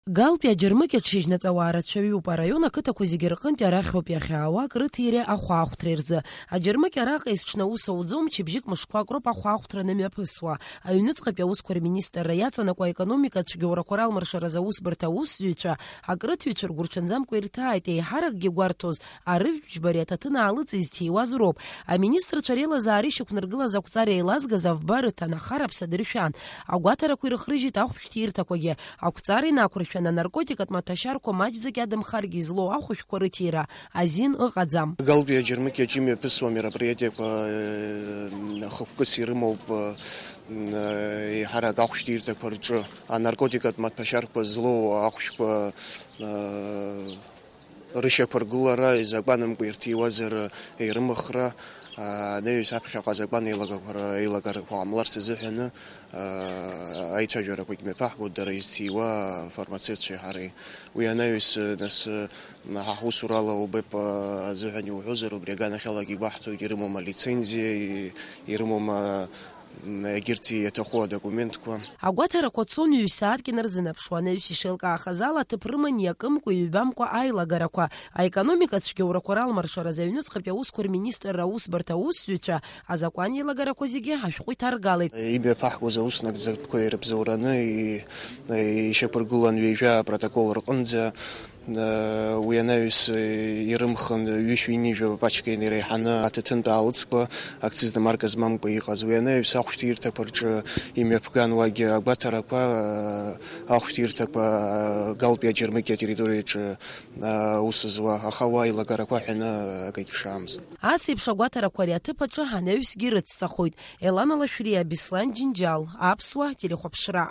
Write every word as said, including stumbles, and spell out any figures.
Галтәи аџьармыкьаҿ шьыжьнаҵ ауаа рацәаҩуп, араион ақыҭақәа зегьы рҟынтә арахь ауп иахьаауа акрыҭира ахәаахәҭра рзы. Аџьармыкьа араҟа есҽны аус ауӡом, мчыбжьык мышқәак роуп ахәаахәҭра анымҩаԥысуа. Аҩныҵҟатәи аусқәа рминистрра иаҵанакуа аекономика ацәгьоурақәа ралмыршаразы аусбарҭа аусзуҩцәа акрыҭҩцәа ргәырҽанӡамкәа ирҭааит, еиҳаракгьы гәарҭоз арыжәбжьбареи аҭаҭын аалыҵ изҭиуаз роуп. Аминистрцәа реилазаара ишьақәнаргылаз ақәҵара еилазгаз авба рыҭан, ахара аԥса дыршәан. Агәаҭарақәа ирыхрыжьит ахәшә ҭирҭақәагьы. Ақәҵара инақәыршәан, анаркотикатә маҭәашьарқәа маҷӡак иадамхаргьы излоу ахәшәқәа рыҭира азин ыҟаӡам. Галтәи аџьармыкьаҿ имҩаԥысуа мероприатиақәа, э, хықәкыс ирымоуп, э, еиҳарак ахәшә ҭирҭақәа рҿы анаркотикатә маҭәашьарқәа злоу ахәшәқәа, э, рышьақәыргылара изакәанымкәа ирҭиуазар, ирымхра, анаҩс аԥхьаҟа азакәан еилагақәа р-, еилагарақәа ҟамларц азыҳәаны, аицәажәарақәагь мҩаԥаҳгоит дара изҭиуа афармацевтцәеи ҳареи. Уи анаҩс, нас, ҳа ҳусурала убеип азыҳәан иуҳәозар, убри аганахьалагьы игәаҳҭоит, ирымоума лицензиа, и-, ирымоума м, егьырҭ иаҭаху адокументқәа. Агәаҭарақәа цон ҩ-сааҭк инарзынаԥшуа, анаҩс ишеилкаахаз ала, аҭыԥ рыман иакымкәа, иҩбамкәа аилагарақәа. Аекономика ацәгьоурақәа ралмыршаразы аҩныҵҟатәи аусқәа рминистрра аусбарҭа аусзуҩцәа азакәан еилагарақәа зегьы ашәҟәы иҭаргалеит. Имҩаԥаҳгоз аус нагӡатәқәа ирыбзоураны и-, ишьақәыргылан ҩажәа апротокол рҟынӡа. Уи анаҩс ирымхын ҩышәи ҩынҩажәа пачка инареиҳаны аҭаҭынтә аалыҵқәа, акциз марка змамкәа иҟаз. Уи анаҩс ахәшәҭирҭақәа рҿы имҩаԥган уагь агәаҭарақәа, ахәшәҭирҭақәа, Галтәи аџьармыкьа атерриториаҿы аус зуа, аха уа аилагарақәа ҳәаны акагь ԥшаамызт. Ас еиԥш агәаҭарақәа ари аҭыԥ аҿы анаҩсгьы рыцҵахоит. Елана Лашәриа, Беслан Џьынџьал, Аԥсуа телехәаԥшра.